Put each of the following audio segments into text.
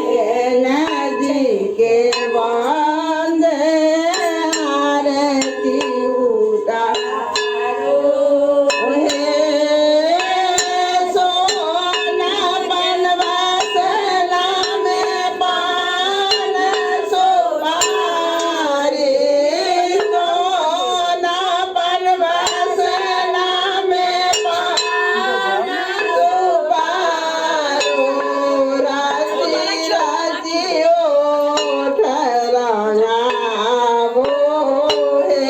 Satnarayan जी के वंदे आरती उतारो हे सोना बनवासना में पान सुपारी सोना बनवासना में पान सुपारो राती राती ओठ रंगावो हे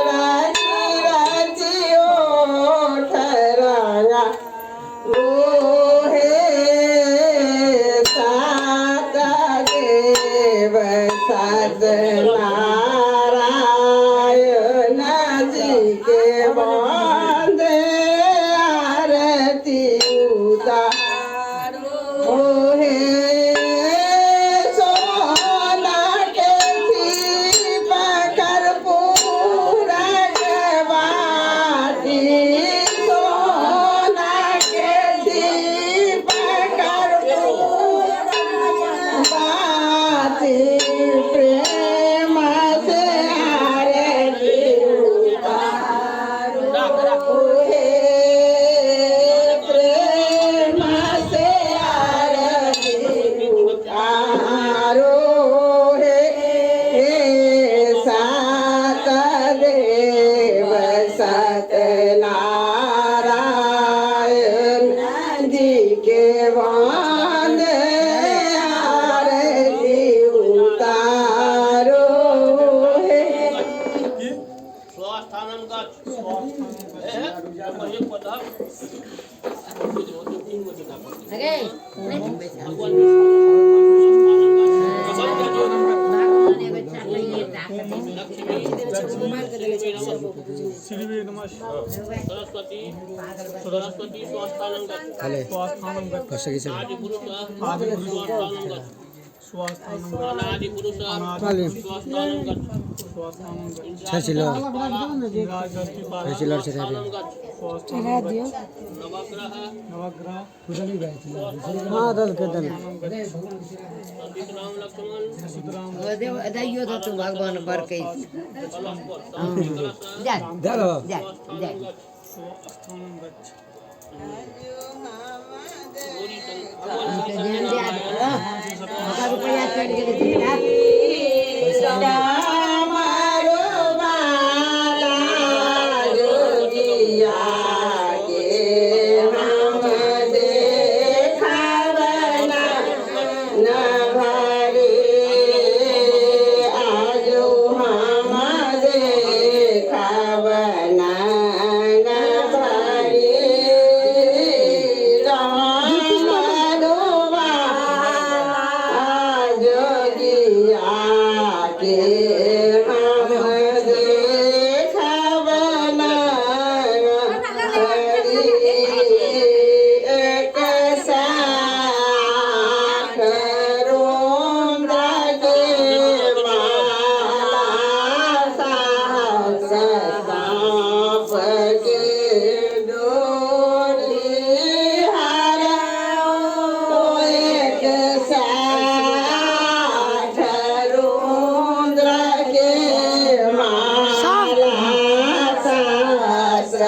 राती राती ओठ रंगावो हे सात देव सत नारायण जी के वंदे आरती उतारो हे सोना के दीप कर्पूर बाती सोना के दीप कर्पूर बाती प्रेम से आरती उतारो हे प्रेम से आरती उतारो हे सात देव सत नारायण जी के वंदे आरती उतारो हे। स्वस्थानं गच्छ। एक पद भगवान सरस्वती सरस्वती स्वस्थानं गच्छ। आदि पुरुष स्वस्थानं गच्छ। अनादि पुरुष स्वस्थानं गच्छ। स्वस्थानं गच्छ। नवग्रह हाँ दल के दल सीताराम लक्ष्मण दैयो तो तू भगवान बरकै जा जा जा। रुपया चढ़ गेलै। रामारो बाला जोगिया के हम देखावना न भरे आजो हम देखावना न भरे रामारो बाला जोगिया के हम देखावना हरि एक साख रुद्र के माला सहस्र सांप के डोरी हर एक साठ रुद्र के माला सहस्र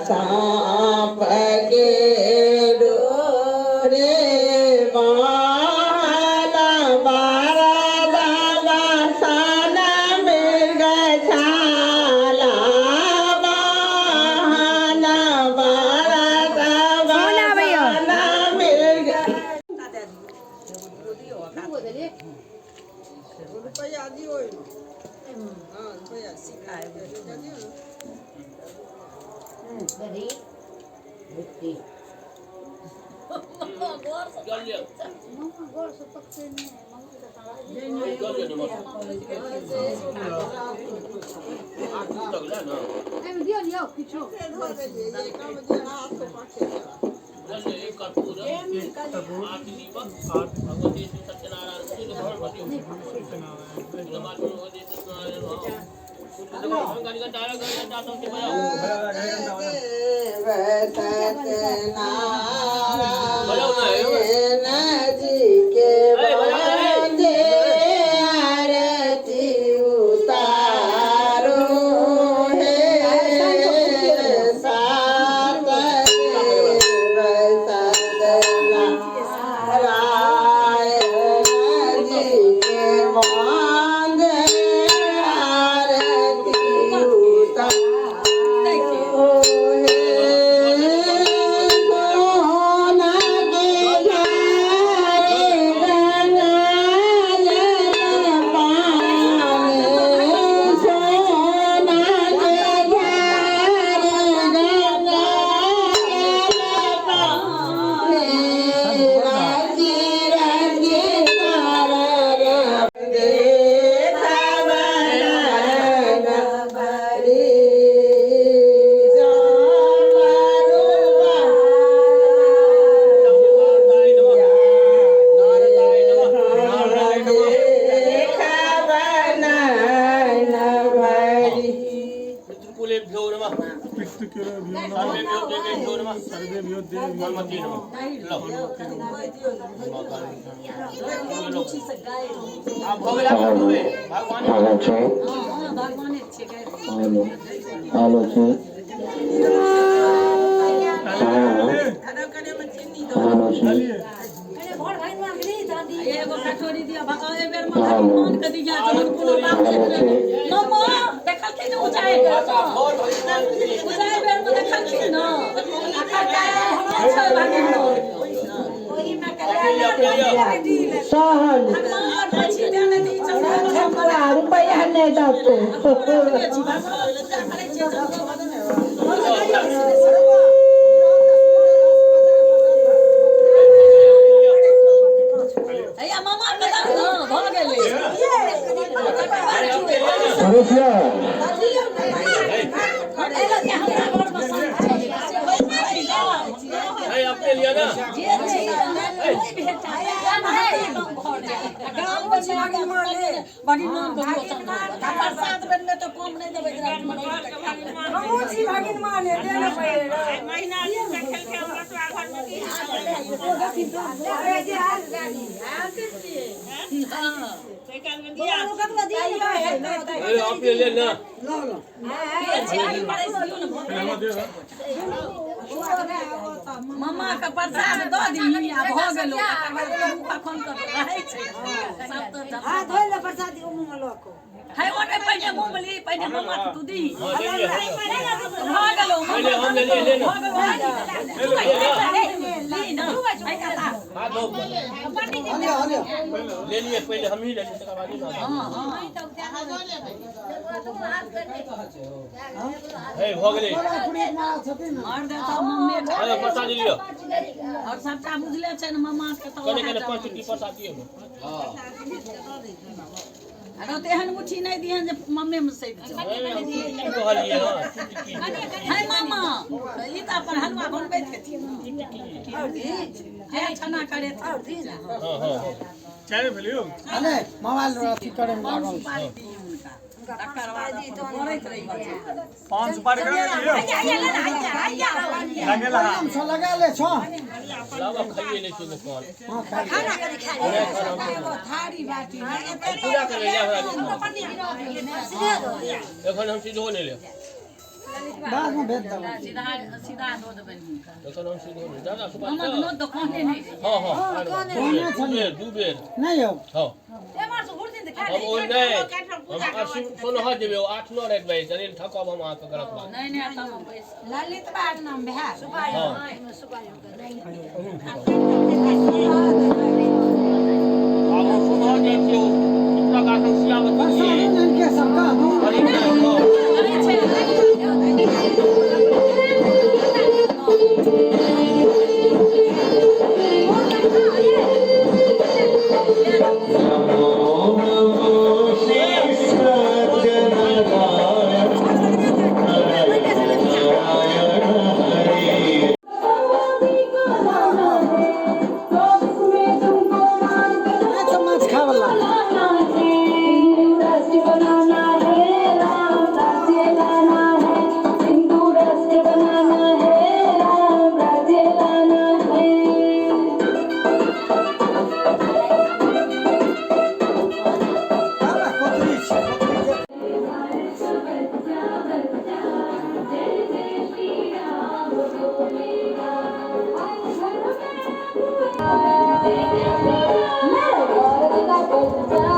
सांप के डोरे माला बारदा बासन मृग छाला बहन बारदा बासन मृग सत्यनारायण। घंटा घंटा सब बजाओ। सत्यनारायण जी के वंदे आरती उतारो हे सात देव सत्यनारायण जी के वंदे आरती उतारो हे सोना के घरे गंगा जल पानी, सोना के घरे गंगा जल पानी, राजी राजी तारा देखा बरी पितृकुलेभ्यो नमः, सर्वेभ्यो देवेभ्यो नमः, हनुमते नमः। लो आब भऽ गेल, आब कहबै भगवान। हालो छै, हालो हालो छै, हाँ हालो छै, एगो कटोरी दिया भगवान एहि बेर हालो भगवान के दिया जहन कोनो बात हालो छै। मामा देखलखिन जे ऊँचाइ ऊँचाइ बेर मे देखलखिन न हमरा छै भगवान सहल भगवान अछि तें नहि तऽ ई चन्द्रमा रुपैआ नहि देतौ। भगवान पूजा करै छियै चन्द्रमा। हैया मामा के दऽ न भऽ गेलै। पड़ोसिया। है अपने लिया ना। प्रसाद बनने तो कम नहीं देबै रातिमे। अरे अपने ले ना। मामा के प्रसाद दऽ दही आ भऽ गेलो, तकर बाद तू कखन कऽ रहै छै सब तऽ है ओने पहिने मुँह ली, पहिने मामा के तू दी। हाँ ले लिया। भऽ गेलो। पहिले हम ले लिए, ले ना। भऽ गेलो, ली ना है कता। हाथ धो ले लिए, पहिले हम ही ले लिए, तकर बाद ही ना। है भऽ गेलै। और देता मम्मी। अरे प्रसाद लिअ। और सबटा बुझले छै ने मामा के तऽ। कने ओएह कने जमाना 5 चुटकी प्रसाद दियौ ने। अरे तऽ एहन मुट्ठी नहि दिहन जे मम्मी मे सैद जाओ। अरे हम चुटकी कहलियै हँ, चुटकी। है मामा, ई तऽ अपन हलुआ बनबैत हेथिन, जे छना करे। हाँ हाँ। चाय भेलियौ। मोबाइल अथी करे में लागल। सुपारी दिही हुनका, तकर बाद अपन करैत रही। पान सुपारी करा दियौ लगेला। छौ लगा ले छौ। लाबा खाइए लै छी पान। हाँ, खा ले। पूजा करे ले हमरा। एखन हम सीधो नहि लेब। बाद में भेज देबै। सीधा सीधा दऽ देबनि हुनका। एखन हम सीधो नहि दादा सुपारी। मामा के नोत तऽ कहने नहि रही। हाँ हाँ, दू बेर, दू बेर। नहि यौ। हाँ, हम ओ नहि, हम अस्सी सोनह जेबै, ओ 8 9 राति बाजि जानि ठकब हम अहाँके गलत बात। नहि नहि, तब हम बैस ललित बाग नाम भेल। हाँ, आब हम सोनह जाइ छियै, ओ चित्रक आसन सियाबत प्रसाद इनके सबका दू। अरे हाँ। अरे छै। नमो श्री सत्यनारायण नारायण हरे। नहि तऽ माछ खावला। बनाना है राम। बाबा।